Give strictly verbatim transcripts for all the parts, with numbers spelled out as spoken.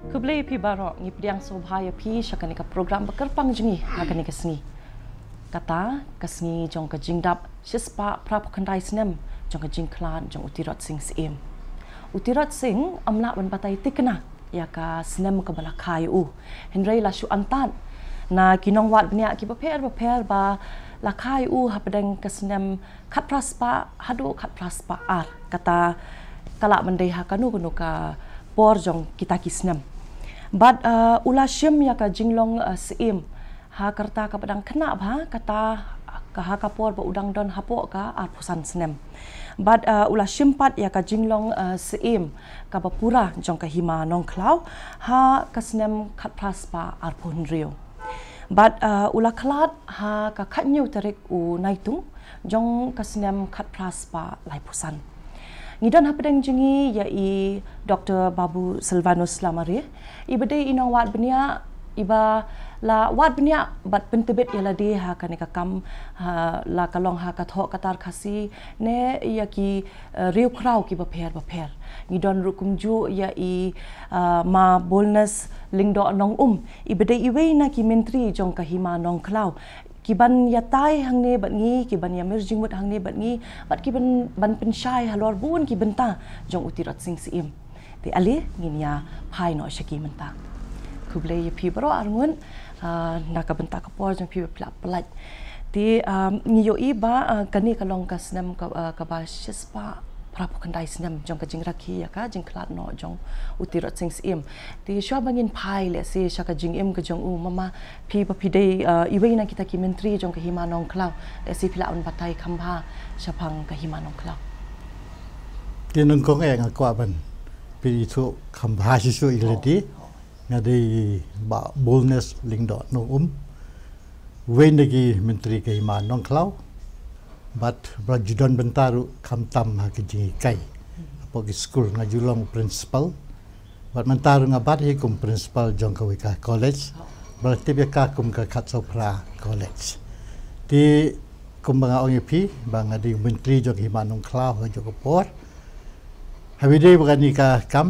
Khublei phi baroh, ngi pdiang sngewbha ïa phi sha kane ka program ba kyrpang jong ngi ha kane ka sngi. Kata ka sngi jong ka jingdap shispah phraphew khyndai snem jong ka jingkhlad jong u Tirot Sing Syiem. U Tirot Sing ym lah ban batai thikna ïa ka snem kaba la kha ïa u, hynrei la shu antad na ki nongwad bniah kiba pher bapher ba la kha ïa u hapdeng ka snem khatphra spah haduh khatphra spah ar, kata ka lah ban dei ha kano kano ka por jong kita ki snem. Bad, uh, u la shim ïa ka jinglong, uh, syiem ha ka rta kaba dang khynnah bha, kata ka ha ka por ba u dang don hapoh ka arphew san snem. Bad, uh, u la shim pat ïa ka jinglong, uh, syiem kaba pura jong ka Hima Nongkhlaw ha ka snem khatphra spah arphew hynriew. Bad, uh, u la khlad ha ka khathynñiew tarik u Naitung jong ka snem khatphra spah laiphew san. Ngi don hapdeng jong ngi ïa i Doktor Babu Silvanus Lamare, iba dei i nongwad bniah, iba la wad bniah bad pyntbit ïa lade ha kane ka kam, ha, la ka long ha ka thoh ka tar Khasi ne ïa ki, eh, riewkhraw kiba pher bapher. Ngi don ruh kumjuh ïa i, eh, Ma Boldness Lyngdoh Nongum, iba dei iwei na ki myntri jong ka Hima Nongkhlaw, kiban ïatai hangne bad ngi, kiban ïamir jingmut hangne bad ngi, bad kiban, ban pynshai halor bun ki bynta jong u Tirot Sing Syiem. Te ale ngin ïa phai noh sha ki mynta. Khublei ïa phi baroh arngut, ah, na ka bynta ka por jong phi ba phi la pynlait. Te, ah, ngi ïohi ba, ah, kane ka long ka snem ka, ah, kaba shispah phraphew khyndai snem jong ka jingrakhe ïa ka jingkhlad noh jong u Tirot Sing Syiem. Te shuwa ba ngin phai lehse sha ka jingim ka jong u, mama, phi ba phi dei, uh, iwei na kita ki myntri jong ka Hima Nongkhlaw, lehse phi lah ban batai kham bha shaphang ka Hima Nongkhlaw. Te nyngkong eh nga kwah ban pynithuh kham bha shisha ïa lade. Nga dei Bah Boldness Lyngdoh Nongum, uwei na ki myntri ka Hima Nongkhlaw. Bad ba la ju don bynta ruh khamtam ha ki jinghikai hapoh ki skul, nga ju long principal. Bad mynta ruh nga bat hi kum principal jong kawei ka college ba la tip ïa ka kum ka Khatsawphra College. Te kumba nga ong ïa phi ba nga dei myntri jong ka Hima Nongkhlaw ha kajuh ka por. Ha kaba ïadei bad kane ka kam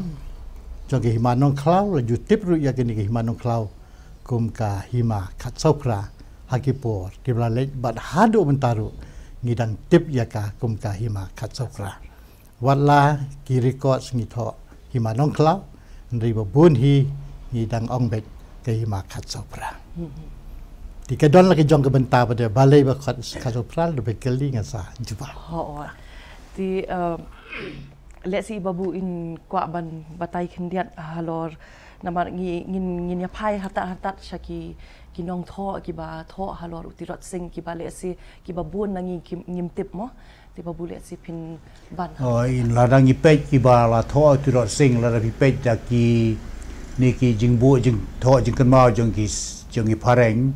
jong ka Hima Nongkhlaw, la ju tip ruh ïa kane ka Hima Nongkhlaw kum ka Hima Khatsawphra ha ki por kiba la leit, bad haduh mynta ruh ngi dang tip ïa ka kum ka Hima Khatsawphra. Wat la ki records ngi thoh Hima Nongkhlaw, hynrei ba bun hi ngi dang ong beit ka Hima Khatsawphra. Te ka don la ka jong ka bynta ba dei balei ba khot Khatsawphra, da ba kylli nga sa jubab. Ho, oh. Te, uh, lehse Babu in kwah ban batai khyndiat halor, namar ngi, ngin, ngin ïa phai hartat hartat sha ki, ki nongthoh kiba thoh halor u Tirot Sing, kiba lehse kiba bun na ngi kim, ngim tip mo. Te Babu lehse phin ban. Oh, in lada ngi peit kiba la thoh u Tirot Sing, lada phi peit da kine ki jingbuh jingthoh jingkynmaw jong ki, jong ki phareng,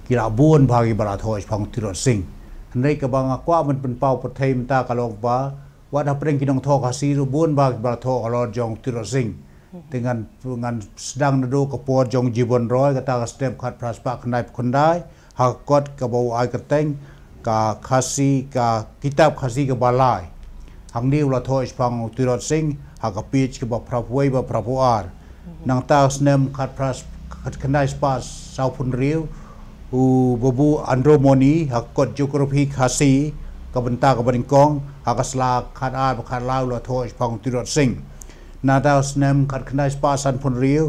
ki la bun bha kiba la thoh shaphang u Tirot Sing. Hynrei kaba nga kwah ban pynpaw pyrthei mynta ka long ba wat hapdeng ki nongthoh Khasi ruh bun bha kiba la thoh halor jong u Tirot Sing. Te ngan, ngan sdang naduh ka por jong u Jibon Roy, kata ka snem khatphra spah khyndaiphew khyndai, ha ka kot kaba u ai kyrteng ka Khasi, ka kitab Khasi kaba lai. Hangne u la thoh shaphang u Tirot Sing ha ka page kaba phraphew wei bad phraphew ar. Nangta ka snem khatphra, khatkhyndai spah sawphew hynriew, u Babu Andro Moni ha ka kot Geography Khasi, ka bynta kaba nyngkong, ha ka sla khatar bad khatlai u la thoh shaphang u Tirot Sing. Nangta ka snem khatkhyndai spah sanphew hynriew,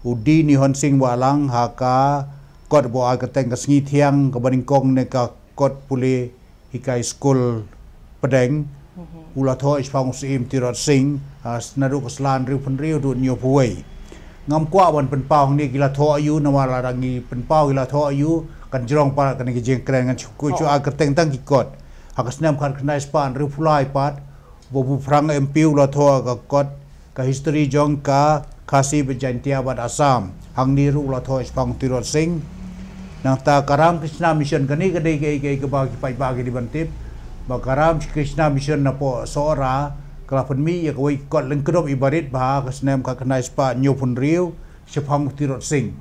u D Nihon Sing Wahlang ha ka kot ba u ai kyrteng ka Sngi Thiang kaba nyngkong ne ka kot pule hikai skul Pdeng, u la thoh shaphang u Syiem Tirot Sing, ah, naduh ka sla hynriewphew hynriew haduh hynñiewphew wei. Ngam kwah ban pynpaw hangne ki la thoh aïu, namar lada ngi pynpaw ki la thoh aïu, kan jrong palat kane ka jingkren, ngan shu, shu ai kyrteng tang ki kot. Ha ka snem khatkhyndai spah hynriewphew lai pat, Babu Phrang M P u la thoh ka kot ka history jong ka Khasi bad Jaintia bad Assam. Hangne ruh u la thoh shaphang u Tirot Sing. Nangta ka Ram Krishna Mission, kane ka dei kaei kaei kaba ki paidbah ki dei ban tip ba ka Ram Krishna Mission napoh Sohra ka la pynmih ïa kawei ka kot lyngkdop iba rit bha ha ka snem khatkhyndai spah hynñiewphew hynriew shaphang u Tirot Sing.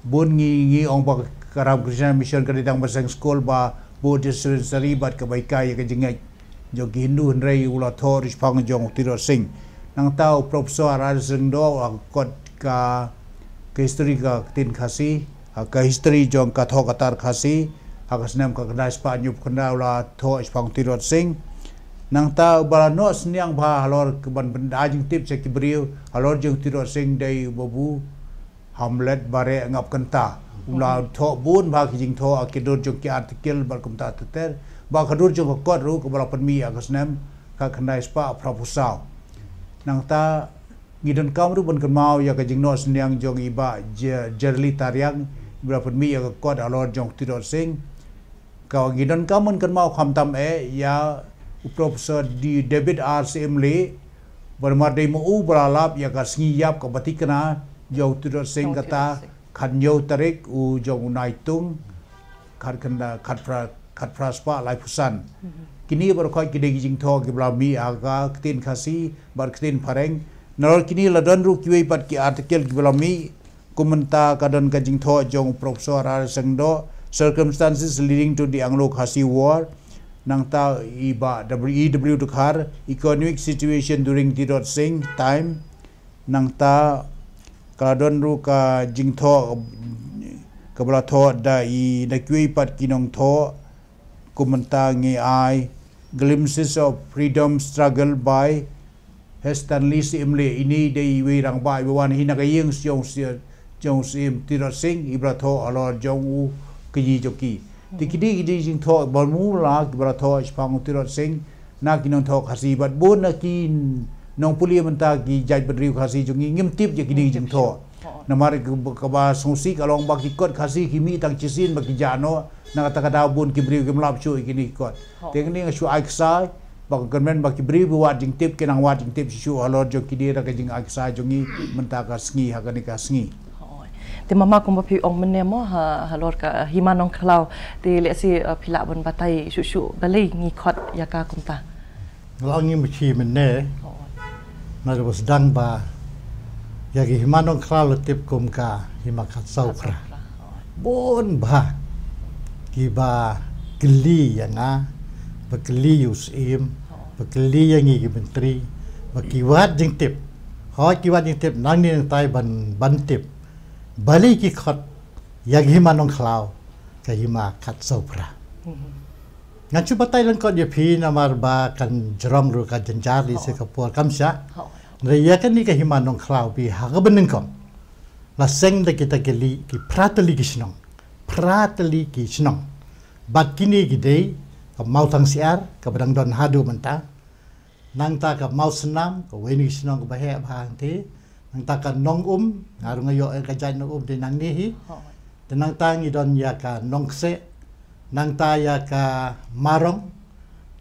Bun ngi, ngi ong ba ka Ram Krishna Mission ka dei tang ba seng skul ba buh dispensary bad kaba hikai ïa ka jingngeit jong ki Hindu, hynrei u la thoh ruh shaphang jong u Tirot Sing. Nangta u Professor R R Singdoh u la kot ka, ka history ka ktien Khasi, ha ka history jong ka thoh ka tar Khasi, ha ka snem ka khyndai spah hynñiew phew khyndai u la thoh shaphang Tirot Sing. Nangta uba la noh synñiang bha halor ka ban pynda jingtip sha ki briew halor jong Tirot Sing dei u Babu Hamlet Bareh Ngap Kynta. U la thoh bun bha ki jingthoh ha ka dur jong ki article bad kumta ter ter. Bad ka dur jong ka kot ruh kaba la pynmih ha ka snem ka khyndai spah phra phew saw. Nangta ngi donkam ruh ban kynmaw ïa ka jingnoh synñiang jong i Bah Je-, Jerly Tariang, iba la pynmih ïa ka kot halor jong Tirot Sing. Ka ngi donkam ban kynmaw khamtam eh ïa u Professor D-, David R Syiemlieh, ba namar dei ma u ba la lap ïa ka sngi ïap kaba thikna jong Tirot Sing, kata khathynñiew tarik u jong u Naitung, khat khyndai, khat phra, khat phra spah laiphew san. Kine baroh khoit ki dei ki jingthoh kiba la mih ha ka ktien Khasi bad ktien Phareng. Nalor kine la don ruh kiwei pat ki article kiba la mih, kum mynta ka don ka jingthoh jong u Professor R R Singdoh, Circumstances Leading to the Anglo-Khasi War. Nangta i Bah W E W Dkhar, Economic Situation During Tirot Sing Time. Nangta ka la don ruh ka jingthoh kaba la thoh da i, da kiwei pat ki nongthoh, kum mynta ngi ai Glimpses of Freedom Struggle by H Stanley Syiemlieh. Ine dei iwei i rangbah iba wan hi na ka ïing jong u Syiem, jong u Syiem Tirot Sing, iba la thoh halor jong u kñi jong ki. Te kine ki dei ki jingthoh ba mula kiba la thoh shaphang u Tirot Sing na ki nongthoh Khasi bad bun na ki nongpule mynta ki jaitbynriew Khasi jong ngi ngim tip ïa kine ki jingthoh. Namar kaba, kaba sngewsih ka long ba ki kot Khasi ki mih tang shisien ba ki jah noh, na kata ka daw bun ki briew kim lap shuh ïa kine ki kot. Te kane nga shu ai ksai ba ka government ba ki briew ba wad jingtip ki nang wad jingtip shuh shuh halor jong kine, da ka jingai ksai jong ngi mynta ka sngi ha kane ka sngi. Hooid. Te mama, kumba phi ong mynne mo ha, halor ka Hima Nongkhlaw, te lehse, eh, phi lah ban batai shuh shuh balei ngi khot ïa ka kumta. Nga la ong ïa phi mynne. Hooid. Nga la sdang ba ïa ka Hima Nongkhlaw la tip kum ka Hima Khatsaw Phra. Khatsaw Phra, hooid. Bun bha kiba kylli ïa nga, ba kylli ïa u Syiem, hooid, ba kylli ïa ngi ki myntri, ba ki wad jingtip. Hooid, ki wad jingtip, nangne nangtai ban, ban tip balei ki khot ïa ka Hima Nongkhlaw ka Hima Khatsaw Phra. Mhm. Ngan shu batai lyngkot ïa phi namar ba kan jrong ruh ka jynjar, lehse ka por kam shah. Hooid. Hynrei ïa kane ka Hima Nongkhlaw phi, ha kaba nyngkong la seng da kita ki li, ki phra tylli ki shnong. Phra tylli ki shnong. Bad kine ki dei ka Mawthangsyiar kaba dang don haduh mynta. Nangta ka Mawsnam, kawei na ki shnong kaba heh bha hangtei. Nangta ka Nongum, nga ruh nga ïoh ïa ka jait Nongum dei nangne hi. Hooid. Te nangta ngi don ïa ka Nongkseh, nangta ïa ka Marong,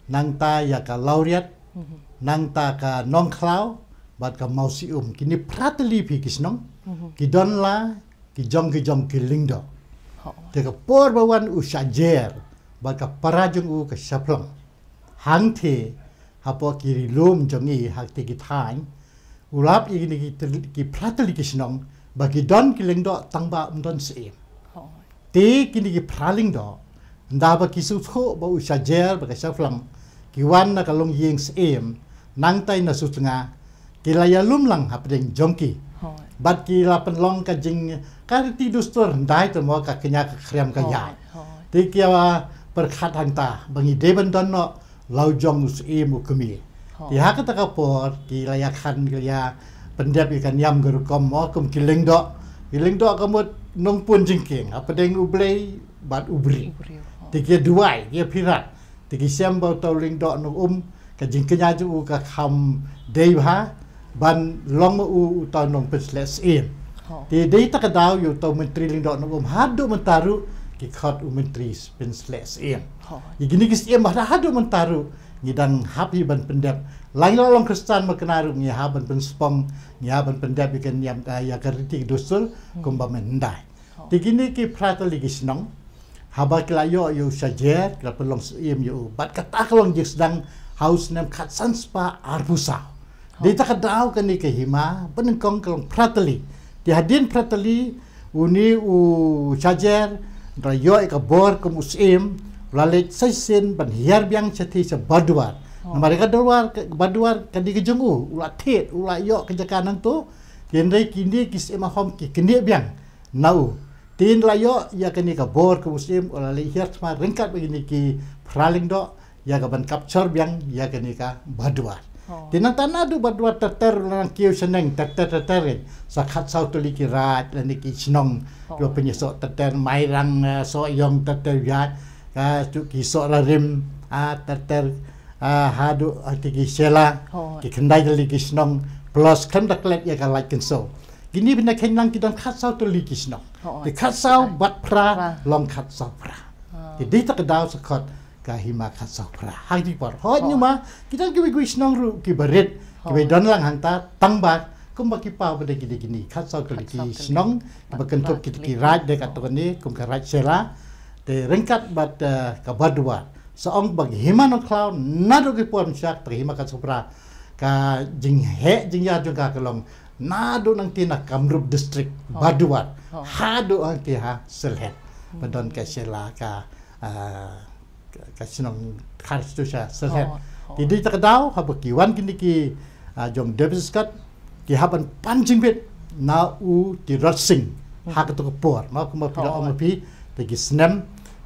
nangta ïa ka Lawriat, mhm, nangta ka Nongkhlaw, bad ka Mawsium. Kine phra tylli phi ki shnong, mhm, ki don la ki jong ki jong ki lyngdoh. Hooid. Te ka por ba wan u Shajer bad ka para jong u ka Shaphlong, hangtei hapoh ki ri lum jong ngi ha kti ki thaiñ, u lap ïa kine ki tyl-, ki phra tylli ki shnong ba ki don ki lyngdoh tang ba ym don syiem. Hooid. Te kine ki phra lyngdoh, ynda ba ki sngewthuh ba u Shajer bad ka Shaphlong ki wan na ka longïing syiem, nangtai na Sutnga, ki la ïalum lang hapdeng jong ki. Hooid. Bad ki la pynlong ka jing, ka riti dustur hyndai te mo, ka kñia ka khriam ka ïaid. Hooid, hooid. Te ki la pyrkhat hangta ba ngi dei ban don noh la u jong u Syiem u kmie. Hooid. Te ha kata ka por ki la ïakhan, ki la ïapyndep ïa ka niam ka rukom mo, kum ki lyngdoh. Ki lyngdoh ka mut nongpun jingkieng hapdeng U Blei bad u briew. U briew, hooid. Te ki ïaduwai, ki ïapyrkhat. Te ki shem ba uta u lyngdoh Nongum, ka jingkñia jong u ka kham dei bha ban long ma u uta u nongpynsleh syiem. Hooid. Te dei ta ka daw ïa uta u myntri lyngdoh Nongum haduh mynta ruh ki khot u myntri pynsleh syiem. Hooid. Ïa kine ki syiem ba haduh mynta ruh ngi dang hap hi ban pyndep. Lada ngi la long Khristan ba kane ruh ngi hap ban pynspong, ngi hap ban pyndep ïa ka niam, eh, ïa ka riti ka dustur, hmm, kumba mynhyndai. Hooid. Te kine ki phra tylli ki shnong, haba ki la ïoh ïa u Shajer, ki la pynlong syiem ïa u. Bad kata ka long jingsdang ha u snem khatsan spah arphew saw. Hooid. Dei ta ka daw kane ka hima ba nyngkong ka long phra tylli. Te hadien phra tylli, une u Shajer u la ïoh ïa ka bor kum u Syiem, u la leit sa shisien ban hiar biang shathie sha Bordwar. Namar ka Baduar, ka Baduar ka dei ka jong u, u la thied, u la ïoh ka jaka nangto. Hynrei kine ki Syiem Ahom ki knieh biang na u. Te la ïoh ïa kane ka bor ka u Syiem, u la leit hiar thma ryngkat bad kine ki Phra Lyngdoh ïa ka ban capture biang ïa kane ka Baduar. Te nangta naduh Baduar ter ter u la nang kiew shaneng ter ter ter ter, sa khatsaw tylli ki raid lane ki shnong. Ki ba pynïasoh ter ter, Mairang, eh, Sohiong ter ter ïaid, ka tu ki Sohrarim, ah, ter ter, ah, haduh, ah, ki, ki Shella, ki khyndai tylli ki shnong, plus khlem da klet ïa ka Laitkynshew. Kine bynta kheiñ lang ki don khatsaw tylli ki shnong. Te khatsaw bad phra long khatsaw phra. Te dei ta ka daw sa khot ka hima khatsaw phra. Ha kine ki por, hooid, ngi ma ki don kiwei kiwei shnong ruh kiba rit, kiba don lang hangta, tang ba kumba ki paw ba dei ki dei kine khatsaw tylli ki shnong kiba kynthup kita ki raid, dei katto katne kum ka raid Shella. Te ryngkat bad, eh, ka Baduar, sa ong ba ka hima Nongkhlaw naduh ki por mynshwa, ta ka hima khatsaw phra, ka jingheh jingïar jong ka ka long naduh nangta na Kamrup District, Baduar, haduh nangta ha Sylhet, ba don ka Shella, ka, ah, ka, ka shnong khar sha Sylhet. Te dei ta ka daw haba ki wan kine ki, ah, jong David Scott, ki hap ban pan jingbit na u Tirot Sing ha kato ka por, ma kumba phi la ong ma phi, te ki snem.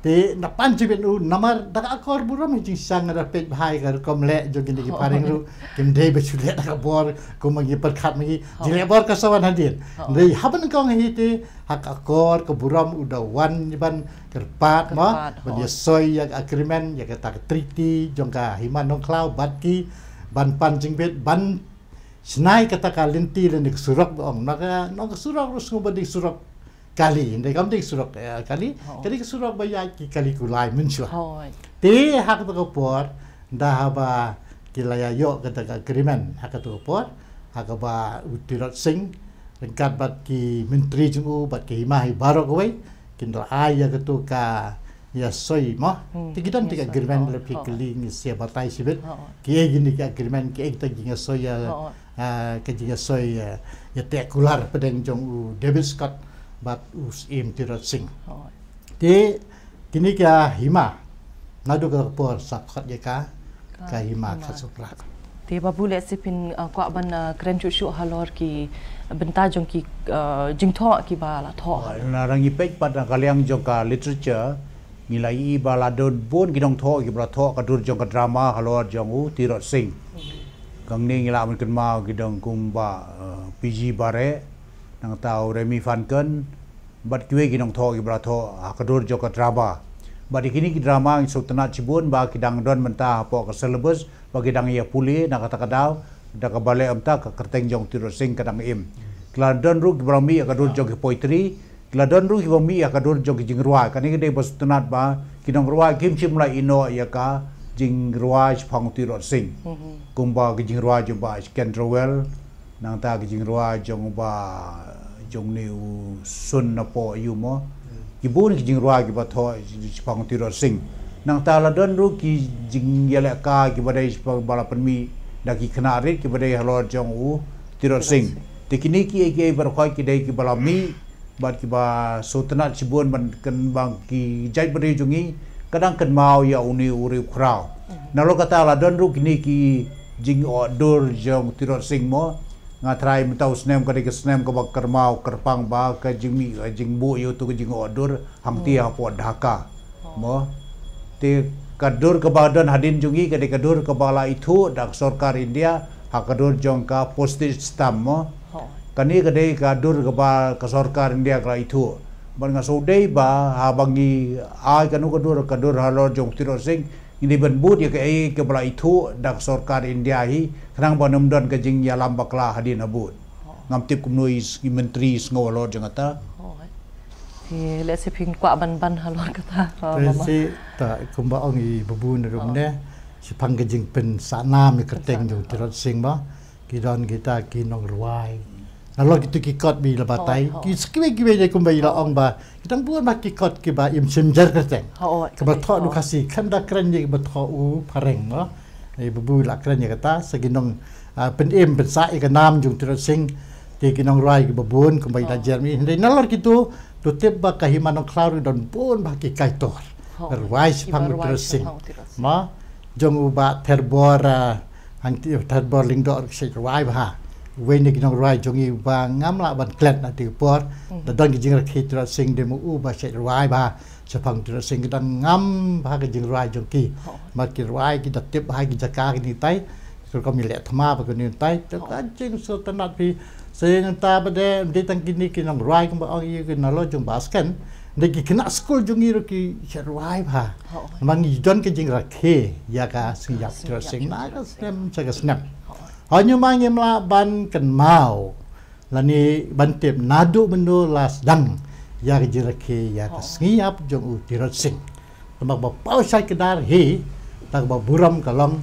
Te na pan jingbit u, namar da ka akor burom hi jingshisha, nga da peit bha ïa ka rukom leh jong kine ki phareng ruh, kim dei ba shu leh da ka bor kumba ngi pyrkhat ma ngi. Jingleh bor ka sa wan hadien. Hynrei haba nyngkong hi te ha ka akor ka burom u da wan ban kyrpad, ma, ban ïasoi ïa ka agreement, ïa kata ka treaty jong ka hima Nongkhlaw bad ki, ban pan jingbit, ban shna ïa kata ka lynti lane ka surok, ba ong, na ka, na ka surok ruh sngewbha dei surok kali, hynrei kam dei surok, eh, kali, ka dei ka surok ba ïaid ki kali kulai mynshwa. Te ha kata ka por, da haba ki la ïa ïoh kata ka agreement ha kata ka por, ha kaba u Tirot Sing ryngkat bad ki myntri jong u bad ki hima hi baroh kawei kin da ai ïa katu ka ïasoi mo. Te ki don te ka agreement, la phi kylli ngi sa batai shibit. Kiei kine ki agreement, kiei kita ki ïasoi ïa, ah, ka jingïasoi, ah, ïa teh kular pdeng jong u David Scott bad u Syiem Tirot Sing. Te kine ki hima naduh ka por sa khot ïa ka, ka hima khatsaw phra. Te Babu, lehse phin, ah, kwah ban, ah, kren shuh shuh halor ki bynta jong ki, ah, jingthoh kiba la thoh. Na rang ngi peit pat na ka liang jong ka literature, ngi la ïohi ba la don bun ki nongthoh kiba la thoh ka dur jong ka drama halor jong u Tirot Sing. Kane ngi lah ban kynmaw ki don kumba, ah, P G Bareh, nangta u Remy Phan Kynn, bad kiwei ki nongthoh kiba la thoh ha ka dur jong ka drama. Bad ïa kine ki drama ngi sngewtynnad shibun ba ki dang don mynta hapoh ka syllabus, ba ki dang ïa pule na kata ka daw, da kaba leh mynta ka kyrteng jong Tirot Sing ka dang im. Ki la don ruh kiba la mih ïa ka dur jong ki poetry, ki la don ruh kiba mih ïa ka dur jong ki jingrwai. Kane ka dei ba sngewtynnad ba ki nongrwai kim shym la ïeh noh ïa ka jingrwai shaphang u Tirot Sing. Kumba ki jingrwai jong Bah H Kendrawell, nangta ki jingrwai jong ba, jong une u Sun Napoh Ïu mo. Ki bun ki jingrwai kiba thoh shaphang u Tirot Sing. Nangta la don ruh ki jingïalehkai kiba dei shaphang ba la pynmih da ki khynnah rit kiba dei halor jong u Tirot Sing. Te kine kiei kiei baroh khoit ki dei kiba la mih bad kiba sngewtynnad shibun ban kren ba ki jaitbynriew jong ngi ka dang kynmaw ïa une u riewkhraw. Nalor kata la don ruh kine ki jingoh dur jong u Tirot Sing mo. Nga tharai mynta u snem ka dei ka snem kaba kynmaw kyrpang ba ka jingmih, ka jingbuh ïa uto ka jingoh dur hangta hapoh Dhaka. Mo. Te ka dur kaba don hadien jong ngi ka dei ka dur kaba la ithuh da ka sorkar India ha ka dur jong ka postage stamp mo. Kane ka dei ka dur kaba ka sorkar India ka la ithuh. Bad nga sngewdei ba haba ngi ai kano ka dur, ka dur halor jong u Tirot Sing, ngi dei ban bud ïa kaei kaba la ithuh da ka sorkar India hi, khnang ba ym don ka jingïalam bakla hadien habud. Ngam tip kumno i s-, i myntri i sngew halor jong kata. Te lehse phin kwah ban ban halor kata, ah, Mama. Te shi ta kumba ong i Babu na ruh mynne, shaphang ka jingpynsah nam ïa ka kyrteng jong u Tirot Sing ba ki don kita ki nongrwai. Nalor kito ki kot ba i la batai, ki sa kiwei kiwei de kumba i la ong ba ki dang bun ba ki kot kiba im shim jer kyrteng. Kaba thoh u Khasi, khlem da kren ïa kiba thoh u phareng mo. I Babu la kren ïa kata, sa ki nong, ah, pynim pynsah ïa ka nam jong u Tirot Sing, te ki nongrwai kiba bun kumba i la jer mynne. Hynrei nalor kito, to tip ba ka Hima Nongkhlaw ruh don bun ba ki kaitor rwai shaphang u Tirot Sing. Ma, jong u Bah Therbor, ah, hangtei Therbor Lyngdoh ruh ka shait rwai bha. Uwei na ki nongrwai jong ngi uba ngam lah ban klet na kata ka por. Da don ki jingrakhe Tirot Sing de mo u ba shait rwai bha. Shaphang Tirot Sing ki dang ngam bha ka jingrwai jong ki. Namar ki rwai ki da tip bha ki jaka kine tai. Ka rukom ïaleh thma bha kine tai. Te ka jingsngewtynnat phi. Sa ïa nangta ba de, ym dei tang kine ki nongrwai kumba ong ïa ki nalor jong Bah Sken. Dei ki khynnah skul jong ngi ruh ki shait rwai bha. Namar ngi don ka jingrakhe ïa ka sngi ïap Tirot Sing na ka snem sha ka snem. Hooid, ngi ma ngim lah ban kynmaw lane ban tip naduh mynno la sdang ïa ka jingrakhe ïa ka sngi ïap jong u Tirot Sing. Namar ba paw shai kdar hi, ta kaba burom ka long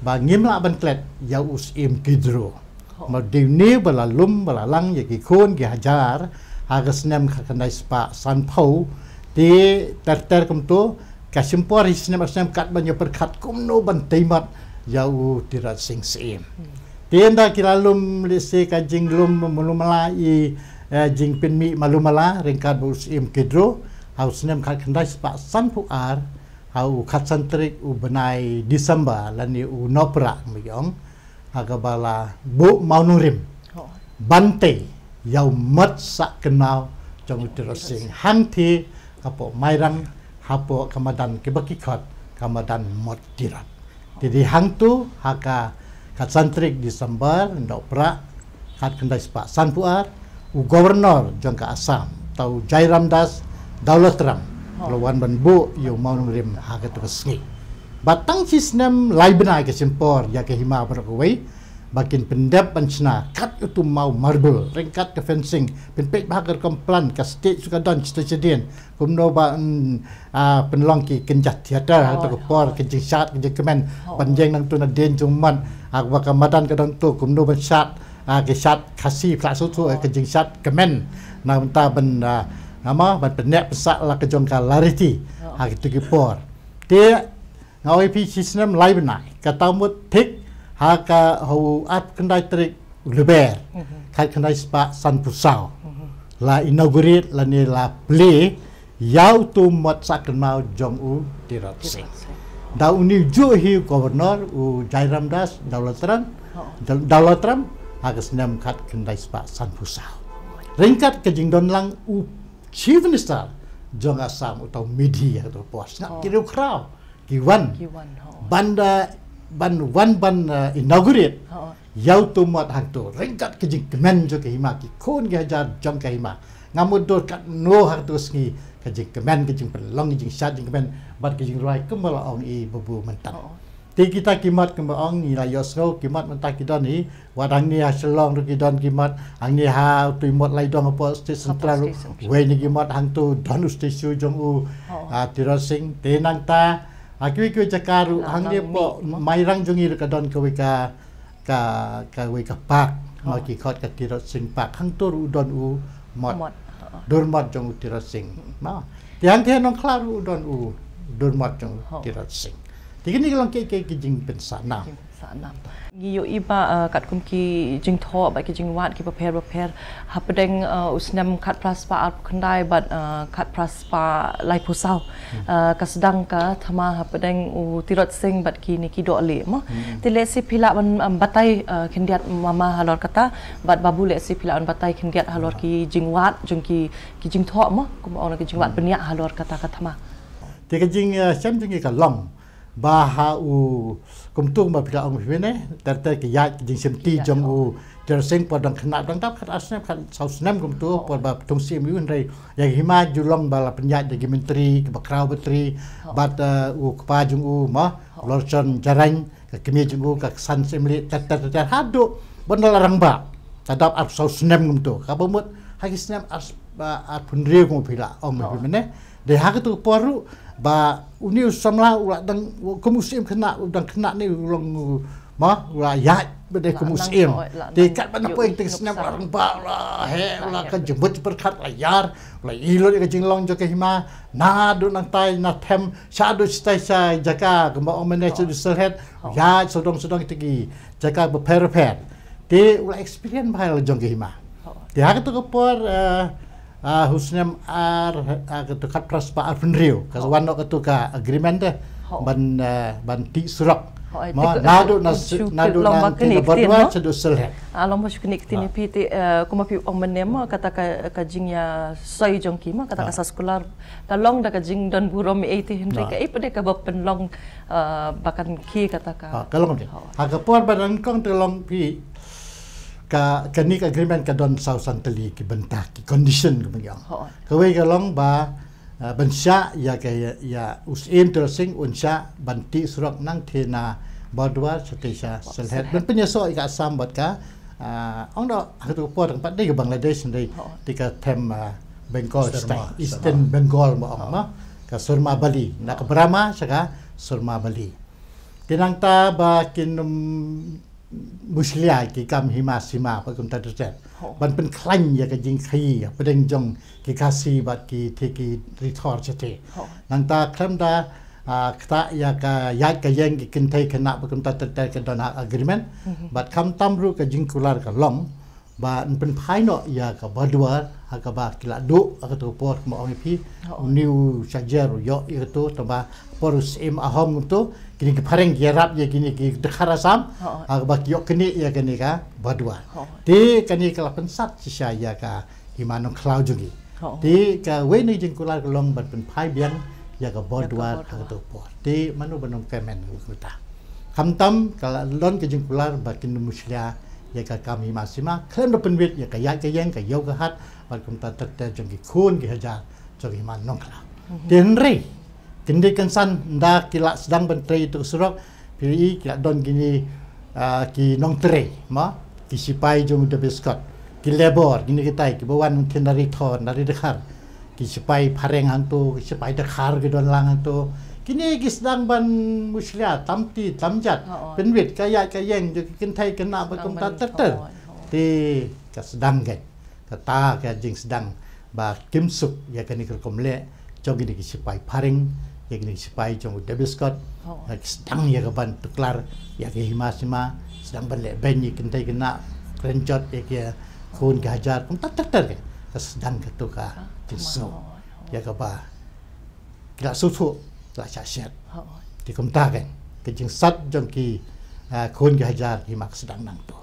ba ngim lah ban klet ïa u Syiem Kidro. Namar dei une ba la lum ba la lang ïa ki khun ki hajar ha ka snem khatkhyndai spah sanphew. Te ter ter kumto, ka shim por hi snem ar snem kat ban ïa pyrkhat kumno ban tei mot ïa u Tirot Sing Syiem. Te ynda ki la lum lehse ka jinglum malu mala i, eh, jingpynmih malu mala ryngkat bad u Syiem Kidro ha u snem khatkhyndai spah sanphew ar, ha u khatsan tarik u bnai December lane u Nohprah, mih ong, ha kaba la buh mawnongrim ban tei ïa u mot sah kynmaw jong u Tirot Sing hangtei hapoh Mairang, hapoh ka madan kiba ki khot ka madan Mot Tirot. Te dei hangto ha ka khatsan tarik December, Nohprah, khatkhyndai spah sanphew ar, u Governor jong ka Assam, uta u Jairam Das Daulatram, la wan ban buh ïa u mawnongrim ha kato ka sngi. Bad tang shi snem lai bnai ka shim por ïa ka hima baroh kawei ba kin pyndep ban shna kat uto u maw marble ryngkat ka fencing, pynpeit bha ka rukom plan, ka stage ruh ka don shata shadien, kumno ba, mm, ah, pynlong ki kynja theater ha kato ka por, ka jingshad ka jingkmen ban ïeng nangto nadien jong u mot, ah, ba ka madan ka don to, kumno ban shad, ah, ki shad Khasi phlak shuh shuh, eh, ka jingshad kmen, na bynta ban, ah, namar ban pynneh pynsah la ka jong ka lariti ha kito ki por. Te nga ong ïa phi, shi snem lai bnai, kata mut thik ha ka, ha u arphew khyndai tarik u Lber, khatkhyndai spah sanphew saw, la inaugurate lane la plie ïa uto u mot sah kynmaw jong u Tirot Sing. Da une u juh hi u Governor u Jairam Das Daulatram, Dau-, Daulatram, ha ka snem khatkhyndai spah sanphew saw. Ryngkat ka jingdon lang u Chief Minister jong Assam, uta u Meghee, ha kato ka por. Sngap ki riewkhraw ki wan, ki wan, ban da, ban wan ban, uh, inaugurate ïa uto u mot hangto ryngkat ka jingkmen jong ka hima, ki khun ki hajar jong ka hima. Ngam mutdur katno ha kato ka sngi ka jingkmen, ka jingpynlong, ka jingshad jingkmen bad ka jingrwai kumba la ong i babu mynta. Te kita ki mot kumba ong ngi la ïohsngew ki mot mynta ki don hi, wat hangne ha Shillong ruh ki don ki mot, hangne ha uto u mot Laidong hapoh State Central ruh, wei na ki mot hangto don u statue jong u, ah, Tirot Sing. Te nangta ha kiwei kiwei jaka ruh, hangne hapoh Mairang jong ngi ruh ka don kawei ka, ka, kawei ka park, ma ki khot ka Tirot Sing Park. Hangto ruh u don u mot, durmot jong u Tirot Sing. Te hangtei ha Nongkhlaw ruh u don u durmot jong u Tirot Sing. Te kine ki long ki, ki, ki jingpynsah nam. Ngi ïohi ba, uh, katkum ki jingthoh bad ki jingwad kiba pher bapher hapdeng, uh, u snem khatphra spah arphew khyndai bad, uh, khatphra spah laiphew saw, uh, ka sdang ka thma hapdeng u Tirot Sing bad kine ki dohlieh mo. Te lehse phi lah ban, um, batai, uh, khyndiat mama halor kata bad babu lehse phi lah ban batai khyndiat halor ki jingwad jong ki, ki jingthoh mo, kumba ong ki jingwad bniah halor kata ka thma. Te ka jing, uh, shem jong ngi ka long ba ha u, kumto kumba phi la ong hi mynne, ter ter ki ïaid ki jingshimti jong u Tirot Sing por dang khynnah, dang dap khat ar snem, khat saw snem kumto, por ba thung siem ïa u, hynrei ïa ka hima ju long ba la pynïaid da ki myntri kiba khraw batri bad, eh, u kpa jong u ma Lorchon Jarain, ka kmie jong u, ka Ksan Syiemlieh, ter ter ter ter haduh ban da la rangbah. Ka dap arphew saw snem kumto, kaba mut ha ki snem ar, arphew hynriew kumba phi la ong hi mynne. Dei ha kato ka por ruh ba une u samla u la dang kum u syiem khynnah, u dang khynnah ne u long u, ma, u la ïaid ba dei kum u syiem. Te katba na poi te ka snem u la rangbah, u la heh, u la ka jingmut jingpyrkhat la ïar, u la ïohi lut ïa ka jinglong jong ka hima, naduh nangtai na them shaduh shatai sha jaka kumba ong mynne shaduh Sylhet, u ïaid sawdong sawdong te ki jaka bapher bapher. Te u la experience bha la jong ka hima. Te ha kato ka por, eh, ah, ha u snem ar, ah, kato khatphra spah arphew hynriew ka wan noh kato ka agreement te. Ban, eh, ban tih surok. Naduh na, naduh na Borduar shaduh Sylhet. Ah, long ba shu knieh ktien ïa phi te, eh, kumba phi ong mynne mo, kata ka, ka jingïasoi jong ki mo, kata ka sa sekular. Ka long da ka jingdon burom ei te, hynrei kaei pat de kaba pynlong, eh, ba kan khie kata ka. Ah, ka long de. Ha ka por ba nyngkong te long phi, ka, kane ka agreement ka don saw san tylli ki bynta, ki condition kumba ngi ong. Kawei ka long ba, ah, ban shah ïa ka, ïa u Syiem Tirot Sing un shah ban tih surok nangtei na Borduar shatei sha Sylhet. Ban pynïasoh ïa ka Assam bad ka, ah, ong da ha ka por tang pat dei ka Bangladesh, dei, dei ka them, ah, Bengal style, Eastern Bengal mo ong ma. Ka Surma Bali, na ka Brahma sha ka Surma Bali. Te nangta ba kin, um, mushlia ki kam hima sima bad kumta ter ter. Ban pynkhlaiñ ïa ka jingkhaii hapdeng jong ki Khasi bad ki te ki ri thor shatei. Nangta khlem da, ah, ktah ïa ka ïaid ka ïeng ki kynthei khynnah bad kumta ter ter ka don ha agreement. Bad khamtam ruh ka jingkular ka long ba yn pynphai noh ïa ka Borduar ha kaba ki la duh ha kato ka por kumba ong ïa phi. Une u Shajer u ïoh ïa kato, tangba por u Syiem Ahom kumto, kine ki phareng ki ïarap ïa kine ki dkhar Assam ha kaba ki ïoh knieh ïa kane ka Borduar. Te kane ka la pynsat shisha ïa ka hima Nongkhlaw jong ngi. Te kawei na ki jingkular ka long ban pynphai biang ïa ka Borduar ha kato ka por. Te mano ban ym kmen kumta. Khamtam ka la long ka jingkular ba kin mushlia ïa ka kam hima sima, khlem da pynwit ïa ka ïaid ka ïeng, ka ïew ka hat bad kumta ter ter jong ki khun ki hajar jong hima Nongkhlaw. Te hynrei kyndit kynsan ynda ki la sdang ban trei ïa kato ka surok, phi i ki la don kine, ah, ki nongtrei ma, ki sipai jong u David Scott, ki labour, kine kitai kiba wan nangtei na ri thor, na ri dkhar. Ki sipai phareng hangto, ki sipai dkhar ki don lang hangto. Kine ki sdang ban mushlia tam kti tam jat, pynwit ka ïaid ka ïeng jong ki kynthei khynnah bad kumta ter ter. Te ka sdang kein, kata ka jingsdang ba kim suk ïa kane ka rukom leh jong kine ki sipai phareng, ïa kine ki sipai jong u David Scott. Ki sdang ïa ka ban tuklar ïa ka hima sima, sdang ban leh beiñ ïa ki kynthei khynnah, kren jot ïa ki khun ki hajar, kumta ter ter kein. Ka sdang kato ka jingsngew ïa kaba ki la sngewthuh, ki la shah shet. Te kumta kein ka jingsat jong ki, ah, khun ki hajar, hima ka sdang nangto.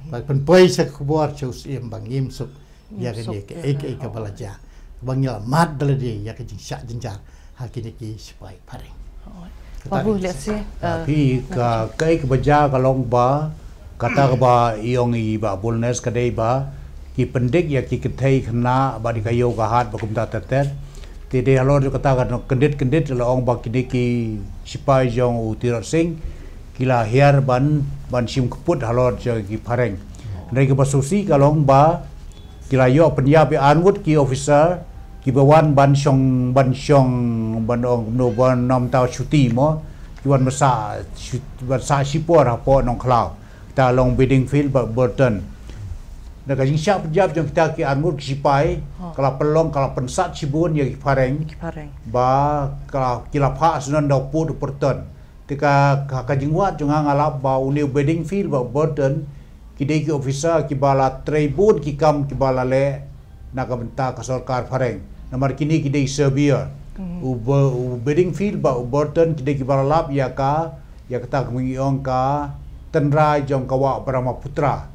Ba pynpoi sha ka khubor sha u Syiem ba ngim suk ïa kane kaei kaei kaba la jia, ba ngi la mad da lade ïa ka jingshah jynjar ha kine ki sipai phareng. Phi, ka, kaei kaba jia ka long ba kata kaba i ong i Bah Bulnes ka dei ba ki pyndik ïa ki kynthei khynnah bad ïa ka ïew ka hat bad kumta ter ter. Te dei halor jong kata ka kyndit kyndit la ong ba kine ki sipai jong u Tirot Sing ki la hiar ban, ban shim kput halor jong ki phareng. Hynrei kaba sngewsih ka long ba ki la ïoh pynïap ïa arngut ki officer kiba wan ban shong, ban shong, ban ong kumno, ban ym thaw shuti mo, ki wan ban sah shu-, ban sah shipor hapoh Nongkhlaw. Kata long Bedingfield bad Burton. Na ka jingshah pynïap jong kita ki arngut ki sipai, ka la pynlong, ka la pynsat shibun ïa ki phareng. Ba ka la, ki la phah shnong da u pud u pyrton. Te ka, ka, ka jingwad jong nga nga lap ba une u Bedingfield bad u Burton ki dei ki officer kiba la trei bun ki kam kiba la leh na ka bynta ka sorkar phareng. Namar kine ki dei surveyor. U Be-, u Bedingfield bad u Burton ki dei kiba la lap ïa ka, ïa kata ka mih ong ka tynrai jong ka wah Brahmaputra.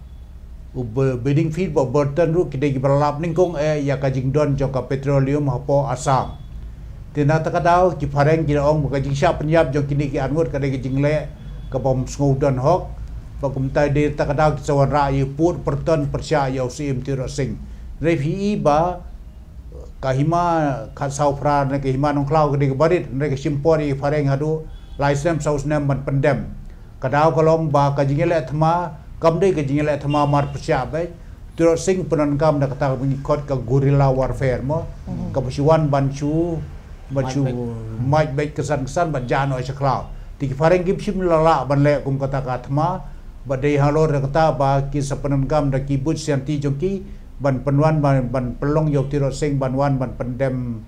U Be-, Bedingfield bad u Burton ruh ki dei kiba la lap nyngkong eh ïa ka jingdon jong ka petroleum hapoh Assam. Te na kata ka daw ki phareng ki la ong ba ka jingshah pynïap jong kine ki arngut ka dei ka jingleh kaba ym sngew don hok. Ba kumta dei kata ka daw ki sa wanrah ïa u pud u pyrton pyrshah ïa u Syiem Tirot Sing. Hynrei phi i ba ka hima Khadsawphra ne ka hima Nongkhlaw ka dei kaba rit, hynrei ka shim por ïa ki phareng haduh lai snem saw snem ban pyndem. Ka daw ka long ba ka jingïaleh thma kam dei ka jingïaleh thma mar pyrshah beit. Tirot Sing u pyndonkam da kata kaba ngi khot ka guerrilla warfare mo. Kaba shu wan ban shu, ban shu mait beit kynsan kynsan ban jah noh sha khlaw. Te ki phareng kim shym la lah ban leh kum kata ka thma. Ba dei halor da kata ba ki sa pyndonkam da ki buit sianti jong ki ban pynwan ban, ban pynlong ïa u Tirot Sing ban wan ban pyndem.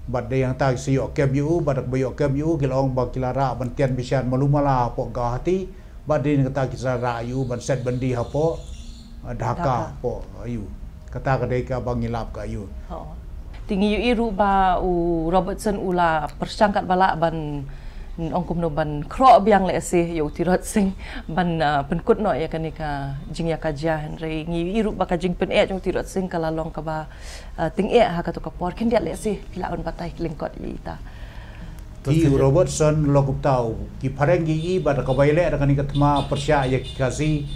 Bad dei hangta ki sa ïoh kem ïa u, bad kaba ïoh kem ïa u ki la ong ba ki la rah ban tian bishar malu mala hapoh Guwahati. Bad dei hangta ki sa rah ïa u ban set byndi hapoh, eh, Dhaka, hapoh, eh, ïa u. Kata ka dei kaba ngi lap ka ïa u. Te ngi ïohi ruh ba u Robertson u la pyrshang katba lah ban Ong kumno ban khroh biang lehse ïa u Tirot Sing ban, ah, pynkut noh ïa kane ka jingïakajia, hynrei ngi ïohi ruh ba ka jingpyneh jong u Tirot Sing ka la long kaba, ah, tyngeh ha kato ka por. Khyndiat lehse phi lah ban batai lyngkot ïa ita. Ki u Robertson Lokuptau, ki phareng ki i ba da kaba ïaleh da kane ka thma pyrshah ïa ki Khasi,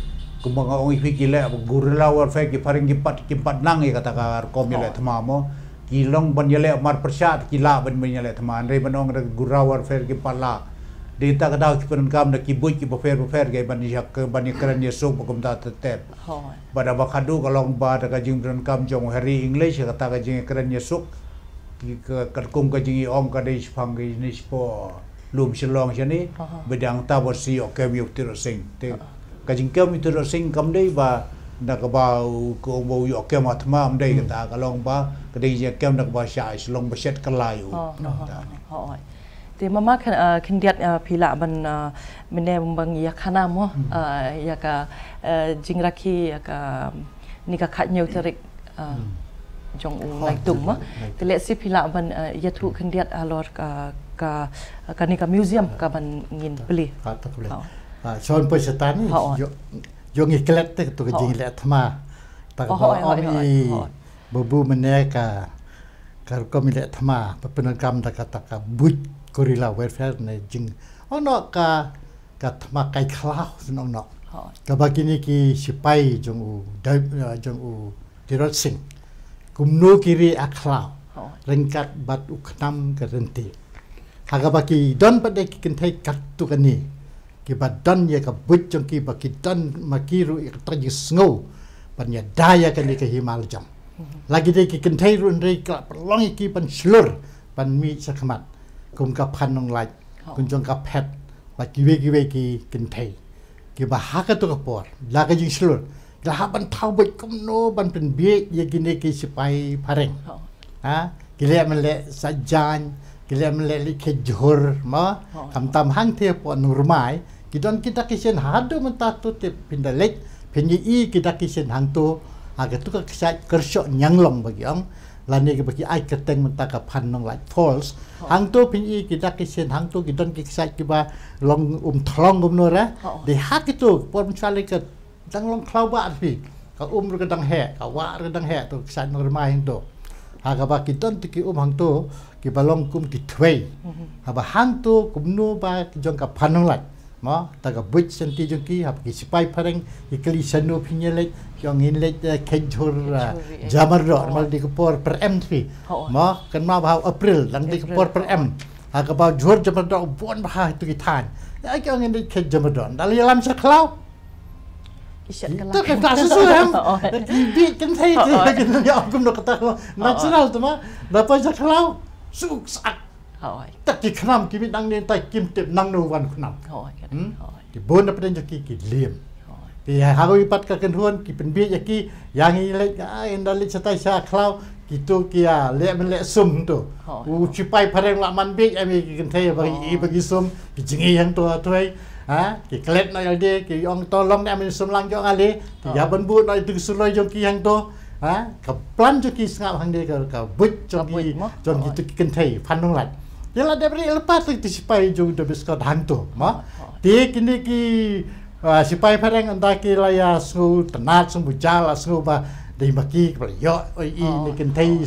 kumba nga ong ïa phi, ki leh guerrilla warfare, ki phareng kim pat, kim pat nang ïa kata ka rukom ïaleh thma mo. Ki long ban ïaleh mar pyrshah, ki lah ban, ban ïaleh thma. Hynrei ban ong da guerrilla warfare kim pat lah. Dei ta ka daw ki pyndonkam da ki buit kiba pher bapher, kaei ban ïa, ban ïakren ïasuk ba kumta ter ter. Hooid. Ba da ba khadduh ka long ba da ka jingpyndonkam jong u Harry English, kata ka jingïakren ïasuk, ki ka, katkum ka jingïaong ka dei shaphang ka jinis shapoh lum Shillong shane, ba dang ta ba shu ïoh kem ïa u Tirot Sing. Te ka jingkem ïa u Tirot Sing kam dei ba na kaba u, ka ong ba u ïoh kem ha thma, ym dei kata, ka long ba ka dei jingkem na kaba shah Shillong ba shet kylla ïa u. Hooid. Te mama khyn-, ah, khyndiat, ah, phi lah ban, ah, mynne ban ïa khana mo, ah, ïa ka, ah, jingrakhe ïa ka, ni ka khathynñiew tarik, ah, jong u Naitung mo. Te lehse phi lah ban, ah, ïathuh khyndiat halor ka, ka, kane ka museum kaban ngin plie. Ka ta plie. Shon poi shata ni, jong ngi klet te to ka jingleh thma. Ta ka ba ong i ba bu mynne ka, ka rukom ïaleh thma ba pyndonkam da kata ka buit guerrilla warfare ne jing, ong noh ka, ka thma kai khlaw, shu ong noh. Kaba kine ki sipai jong u, jong u Tirot Sing, kumno ki rieh ha khlaw ryngkat bad u khnam ka ryntieh. Ha kaba ki don pat de ki kynthei katto katne kiba don ïa ka buit jong ki, ba ki don ma ki ruh ïa kata ka jingsngew ban ïada ïa kane ka hima lajong. La ki dei ki kynthei ruh hynrei ka la pynlong ïa ki ban shlur ban mih sha khmat kum ka Phan Nonglait, kum jong ka Phet, bad kiwei kiwei ki kynthei kiba ha kato ka por la ka jingshlur la hap ban thaw buit kumno ban pynbieit ïa kine ki sipai phareng. Ha, ki leh mynleh sah jaiñ, ki leh mynleh leit khet jhur mo. Khamtam hangtei hapoh Nongrmai ki don ki dak ki shin, haduh mynta to te phin da leit phin ïohi ki dak ki shin hangto. Ha kato ka kshaid Kyrshoh Nianglong ba ki ong, lane kaba ki ai kyrteng mynta ka Phan Nonglait Falls. Hangto phin ïohi ki dak ki shin, hangto ki don ki kshaid kiba long um thlong kumno re. Dei ha kito por mynshwa lei ka dang long khlaw bah phi. Ka um ruh ka dang heh, ka wah ruh ka dang heh, to ka kshaid Nongrmai hangto. Ha kaba ki don te ki um hangto kiba long kum ki thwei. Haba hangto kumno ba ki jong ka Phan Nonglait mo, ta ka buit shanti jong ki, haba ki sipai phareng ki kylli shano phin ïa leit, ki ong ngin leit, eh, khet jhur, eh, Jamardoh, namar dei ka por pyrem phi. Mo, kynmaw ba ha u April dang dei ka por pyrem. Ha kaba jhur Jamardoh bun bha ha kito ki thaiñ. Ïa ki ong ngin leit khet Jamardoh, ynda la ïalam sha khlaw. Ki shet kylla. Te ka ta susu em. Ki bieit kynthei te, ki ong kumno kata, natural te ma. Ynda poi sha khlaw, suk sak. Te ki khnam ki mih nangne, te kim tip nangno wan khnam. Ki bun na pdeng jong ki, ki liem. Te ha kawei pat ka kynhun ki pynbieit ïa ki, ïa ngi leit, ai, ynda leit shatai sha khlaw, kito ki ïa leh mynleh sum to. U sipai phareng la man bieit em ïa ki kynthei ba ki, ba ki sum, ki jngi hangto ha thwei. Ha, ki klet noh ïalade, ki ong to long ne em ïa sum lang jong ale, ki ïa ban buh noh ïa tu ki suloi jong ki hangto. Ha, ka plan jong ki sngap hangne ka, ka buit jong ki, jong kito ki kynthei Phan Nonglait. Ïa la dep rieh lypa te ki sipai jong u David Scott hangto mo. Te kine ki, ah, sipai phareng ynda ki la ïa sngew tynnad, sngew bujaw, la sngew ba dei ma ki kiba la ïoh ïa i ne kynthei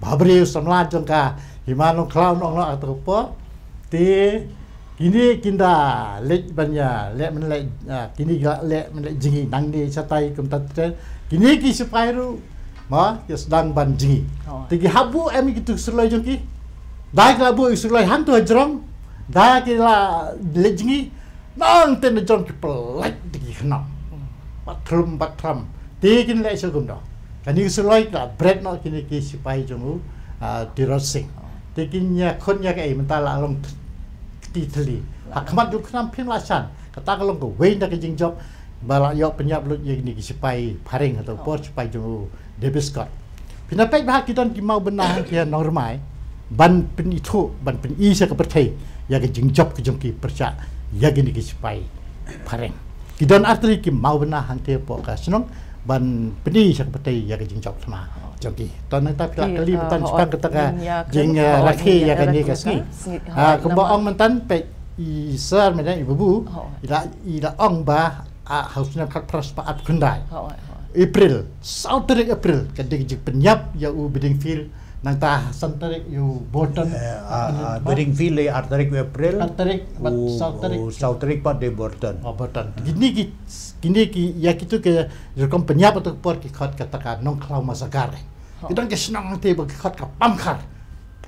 bhabriew samla jong ka hima Nongkhlaw, ong noh ha kato ka por. Te kine kin da leit ban ïa leh mynleh, ah, kine ki la leh mynleh jngi nangne shatai kumta te. Kine ki sipai ruh mo ki sdang ban jngi. Te ki hap buh em ïa kitu ki suloi jong ki. Da ki la buh ïa ki suloi hangto ha jrong, da ki la leit jngi, nangta na jrong ki pyllait da ki khnam. Bat thlum, bat thlum. Te kin leh sha kumno? Kane ka suloi ka la bret noh kine ki sipai jong u, ah, Tirot Sing. Te kin ïakhun ïa kaei, mynta la long kti thylli. Ha khmat jong u khnam phim lah shan. Kata ka long kawei na ka jingjop ba la ïoh pynïap lut ïa kine ki sipai phareng ha kato ka por, sipai jong u David Scott. Phin da peit ba ha ki don ki mawbynna hangtei ha Nongrmai ban pynithuh, ban pyni sha ka pyrthei ïa ka jingjop ka jong ki pyrshah ïa kine ki sipai phareng. Ki don artylli ki mawbynna hangtei hapoh ka shnong ban pyni sha ka pyrthei ïa ka jingjop thma jong ki. To nangta phi lah kylli mynta shaphang kata ka jing, eh, rakhe ïa kane ka sngi. Ah, kumba ong mynta peit I Sir mynne i Babu, oh, i la, i la ong ba, ah, ha u snem khatphra spah arphew khyndai. Oh, oh. April, saw tarik April, ka dei ka jingpynïap ïa u Bedingfield, nangta san tarik ïa u Bolton. Eh, ah, ah, Bedingfield dei ar tarik April. Ar tarik, bad u, saw tarik. U saw tarik pat dei Bolton. Oh, Bolton. Kine ki, kine ki, ïa kito ki rukom pynïap ha kato ka por ki khot kata ka Nongkhlaw Massacre. Oh. Ki don ki shnong hangtei ba ki khot ka Pamkhar.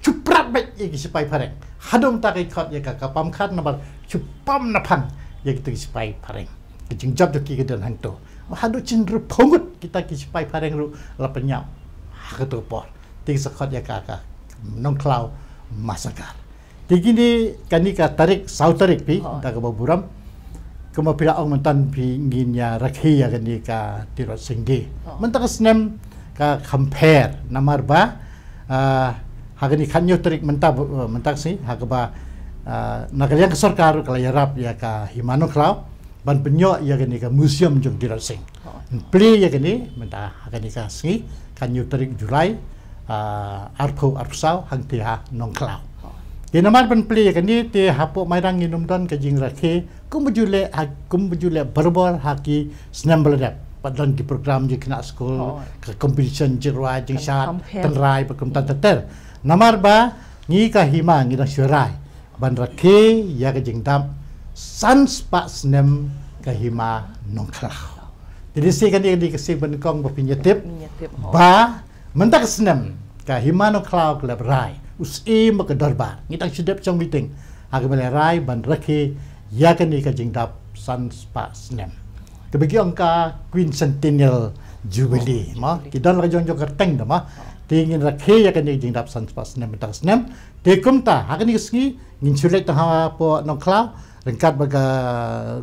Shu prat beit ïa ki sipai phareng. Haduh mynta ki khot ïa ka, ka Pamkhar namar shu pam na phang ïa kita ki sipai phareng. Ka jingjop jong ki ka don hangto. Haduh hynriewphew ngut kita ki sipai phareng ruh la pynïap ha kato ka por. Te ki sa khot ïa ka, ka Nongkhlaw Massacre. Te kine, kane ka tarik, saw tarik phi, oh, da kaba burom. Kumba phi la ong mynta phi ngin ïa rakhe ïa kane ka Tirot Sing Day. Oh. Mynta ka snem ka kham pher namar ba, ah, ha kane khathynñiew tarik mynta, mynta ka sngi, ha kaba, ah, na ka liang ka sorkar ka la ïarap ïa ka Hima Nongkhlaw ban pynïoh ïa kane ka museum jong Tirot Sing. Oh. Plie ïa kane mynta ha kane ka sngi, khathynñiew tarik July, ah, arphew arphew saw hangtei ha Nongkhlaw. Oh. Te namar ban plie ïa kane te hapoh Mairang ngin ym don ka jingrakhe kumba ju leh ha, kumba ju leh barabor ha ki snem ba la dep. Pat don ki program jingkhynnah skul, oh, ka competition jingrwai jingshad, tynrai bad kumta ter ter. Namar ba ngi ka Hima ngi dang shu rai ban rakhe ïa ka jingdap san spah snem ka Hima Nongkhlaw. Te lehse kane ka dei ka sien ba nyngkong ba phin ïa tip, phin ïa tip, oh, ba mynta ka snem ka Hima Nongkhlaw ka la rai, u Syiem bad ka dorbar, ngi dang shu dep shong meeting, ha kaba la rai ban rakhe ïa kane ka jingdap san spah snem. Kaba ki ong ka Quincentennial Jubilee, oh, mo. Jubilee. Ki don la ka jong jong ka kyrteng da, mo. Te ngin rakhe ïa kane ka jingdap san spah snem mynta ka snem. Te kumta ha kane ka sngi ngin shu leit tang hapoh Nongkhlaw ryngkat bad ka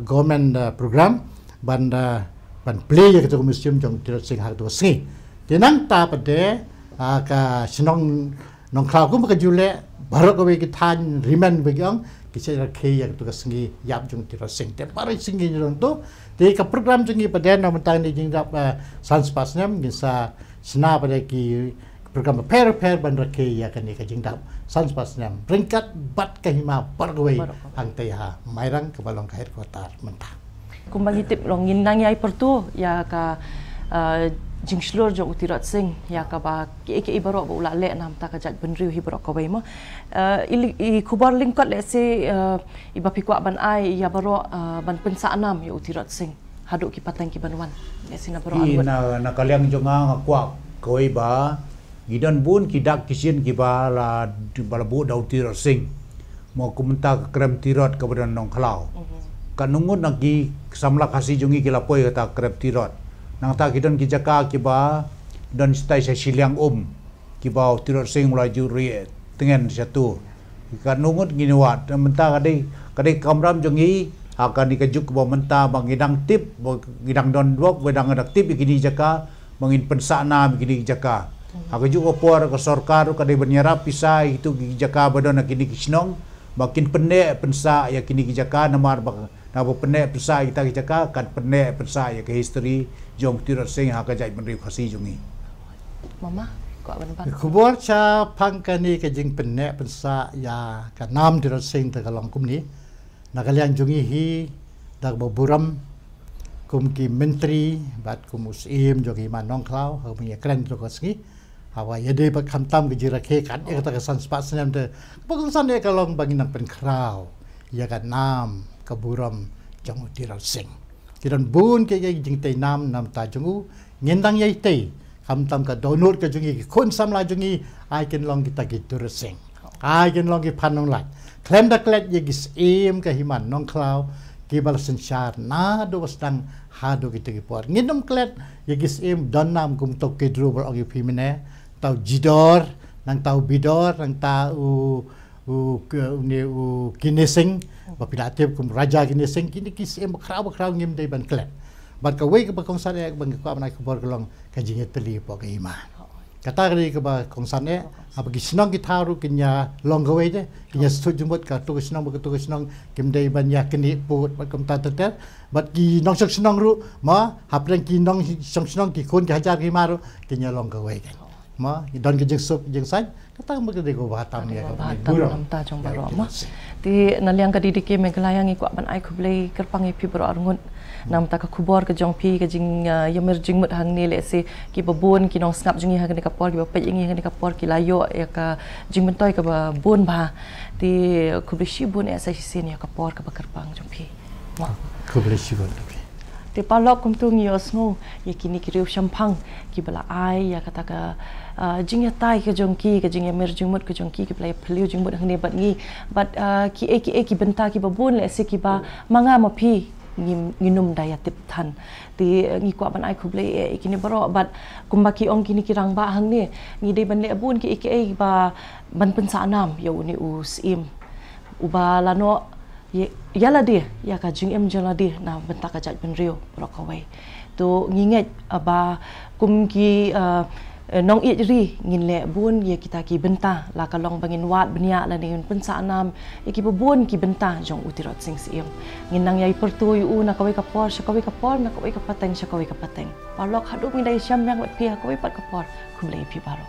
government, uh, program ban, uh, ban plie ïa kato ka museum jong Tirot Sing ha kato ka sngi. Te nangta pat de, ah, ka shnong Nongkhlaw kumba ka ju leh, baroh kawei ki thaiñ rimen ba ki ong, ki sa rakhe ïa kato ka sngi ïap jong Tirot Sing. Te baroh sngi jong to, te ka program jong ngi pat de na mynta kane ka jingdap, ah, san spah snem, ngin sa shna pat de ki program bapher bapher ban rakhe ïa kane ka jingdap san spah snem ryngkat bad ka Hima baroh kawei, baroh kawei, hangtei ha Mairang kaba long ka headquarter mynta. Kumba ngi tip long ngin nang ïai pyrto ïa ka, uh, jingshlur jong u Tirot Sing, ïa kaba kiei kiei baroh ba u la leh na bynta ka jaitbynriew hi baroh kawei, mo. Uh, i, i khubor lyngkot lehse, uh, iba phi kwah ban ai ïa baroh, uh, ban pynsah nam ïa u Tirot Sing haduh ki pateng ki ban wan. Lehse na baroh arngut. Na, na ka liang jong nga nga kwah kawei ba ngi don bun ki dak ki shin kiba la, ba la buh da u Tirot Sing. Mo, kum mynta ka Krem Tirot kaba don Nongkhlaw. Mhm. Katno ngut na ki samla Khasi jong ngi ki la poi kata ka Krem Tirot. Nangta ki don ki jaka kiba don shatai sha shiliang um, kiba u Tirot Sing u la ju rieh tngen shatu. Katno ngut ngin wad, mynta ka dei, ka dei kamram jong ngi ha kane ka juk ba mynta ba ngi dang tip, ba ngi dang don duh, ba dang, dang tip ïa kine ki jaka, ba ngin pynsah nam ïa kine ki jaka. Ha ka juk ka por ka sorkar ka dei ban ïarap pisa ïa kitu ki jaka ba don ha kine ki shnong, ba kin pynneh pynsah ïa kine ki jaka namar ba, naba pynneh pynsah ïa kita ki jaka kan pynneh pynsah ïa ka history jong Tirot Sing ha ka jaitbynriew Khasi jong ngi. Mama, kwah ban ban. Ka khubor shaphang kane ka jingpynneh pynsah ïa ka nam Tirot Sing te ka long kumne. Na ka liang jong ngi hi da kaba burom kum ki myntri bad kum u Syiem jong ka Hima Nongkhlaw ha kaba ngi ïakren ïa ka sngi. Haba ïadei bad khamtam ka jingrakhe kat ïa kata ka san spah snem te, kaba kongsan ïa ka long ba ngin nang pynkhraw ïa ka nam ka burom jong u Tirot Sing. Ki don bun ki, ki jingtei nam na bynta jong u, ngin dang ïai tei. Khamtam ka dohnud ka jong ngi, ki khun samla jong ngi, ai kin long kita ki Tirot Sing, ai kin long ki Phan Nonglait. Khlem da klet ïa ki Syiem ka Hima Nongkhlaw kiba la synshar naduh ba sdang haduh kito ki por. Ngin ym klet ïa ki Syiem don nam kum uto u Kedro ba la ong ïa phi mynne, uta u Jidor, nangta u Bidor, nangta u u, ke, une u Kine Sing, ba phi la tip kum Raja Kine Sing, kine ki Syiem bakhraw bakhraw ngim dei ban klet. Bad kawei kaba kongsan eh kaba nga kwah ban ai khubor ka long ka jingïatylli hapoh ka hima. Kata ka dei kaba kongsan eh, haba ki shnong ki thaw ruh kin ïa long kawei te, kin ïa sngewthuh jingmut, kato ka shnong bad kato ka shnong kim dei ban ïa knieh pud bad kumta ter ter. Bad ki nongshong shnong ruh, mo, hapdeng ki nongshong shnong ki khun ki hajar ki hima ruh kin ïa long kawei te. Ma, don ka jingsuk, jingsaiñ, kata ka mut ka dei kaba tam ïa ka burom. Namta jong baroh ma. Te na liang ka D D K Meghalaya ngi kwah ban ai khublei kyrpang ïa phi baroh arngut. Namta ka khubor ka jong phi ka jing, ah, ïamir jingmut hangne lehse kiba bun ki nongsngap jong ngi ha kane ka por kiba peit ïa ngi ha kane ka por ki la ïoh ïa ka jingmyntoi kaba bun bha. Te khublei shibun eh sa shisien ïa ka por kaba kyrpang jong phi. Khublei shibun ïa phi. Te paralok kumtu ngi ïohsngew ïa kine ki riewshemphang kiba la ai ïa kata ka, ah, jingïatai ka jong ki, ka jingïamir jingmut ka jong ki, kiba la ïaphylliew jingmut hangne bad ngi. Bad, ah, kiei kiei ki bynta kiba bun lehse kiba ma nga ma phi ngim, ngin ym da ïatip than. Te, eh, ngi kwah ban ai khublei eh ïa kine baroh bad kumba ki ong kine ki rangbah hangne ngi dei ban leh bun kiei kiei ba ban pynsah nam ïa une u Syiem. Uba la noh ïa, ïa lade, ïa ka jingim jong lade na bynta ka jaitbynriew baroh kawei. To ngi ngeit, ah, ba kum ki, ah, eh, nongïeit ri ngin leh bun ïa kita ki bynta, la ka long ba ngin wad bniah lane ngin pynsah nam ïa kiba bun ki bynta jong u Tirot Sing Syiem. Ngin nang ïai pyrto ïa u na kawei ka por sha kawei ka por, na kawei ka pateng sha kawei ka pateng. Paralok, haduh ba ngin da ïashem biang bad phi ha kawei pat ka por, khublei ïa phi baroh.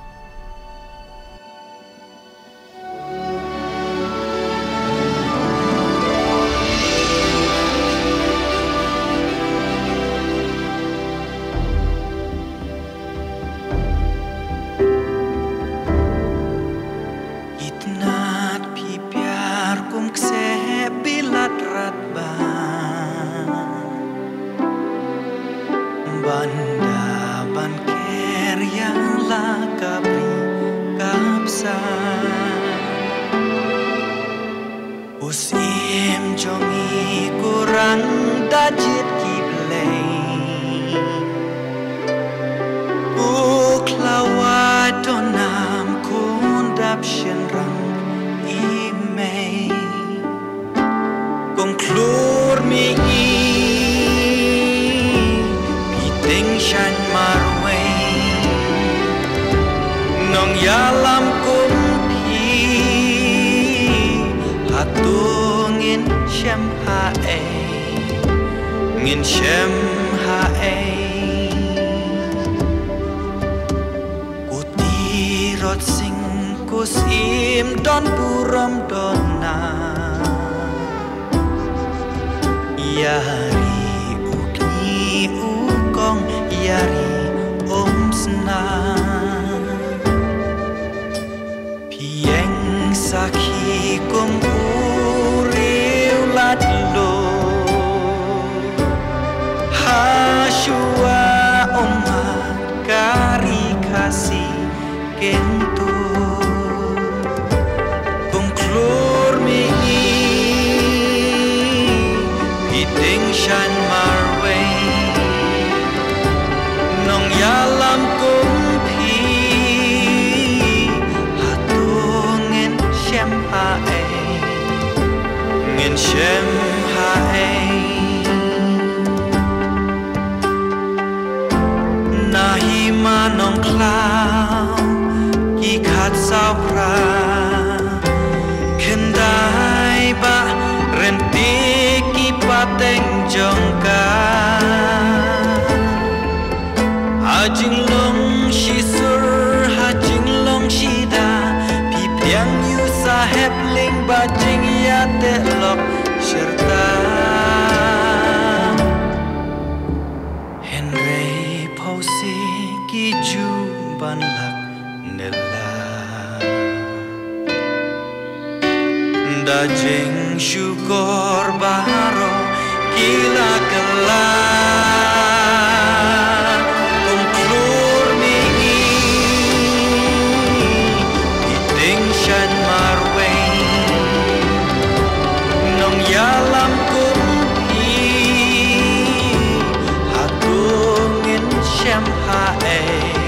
Itynnad phi piar kum kseh bilat radbah. Ban da ban ker ïa la ka bri ka bsa. U Syiem jong ngi, ko rang da jied ki blei. Ko khlawait don nam, ko ndap shynrang i mei. Kong khlur mi i, phi tyngshaiñ marwei. Nongïalam kum phi, hato ngin shem haei, ngin shem haei. Ko Tirot Sing, ko Syiem don burom don nam. Ïa ri u kñi u kong, ïa ri um snam. Phi ïeng sakhi kum u riew lat lo. Hashuwa um mad ka ri Khasi kyntu. Kong khlur mi i, phi tyngshaiñ marwei. Nongïalam kum phi, hato ngin shem haei, ngin shem haei. Na Hima Nongkhlaw ki khatsaw phra, khyndai bah ryntih ki pateng jong ka. Ha jinglong shisur, ha jinglong shida, phi pdiang ïa u Sahep Lyngba jingïateh lok shirta. Hynrei phewse ki ju ban lak ne la. Da jingshukor baroh ki la kylla. Kong khlur mi i, phi tyngshaiñ marwei. Nongïalam kum phi, hato ngin shem haei,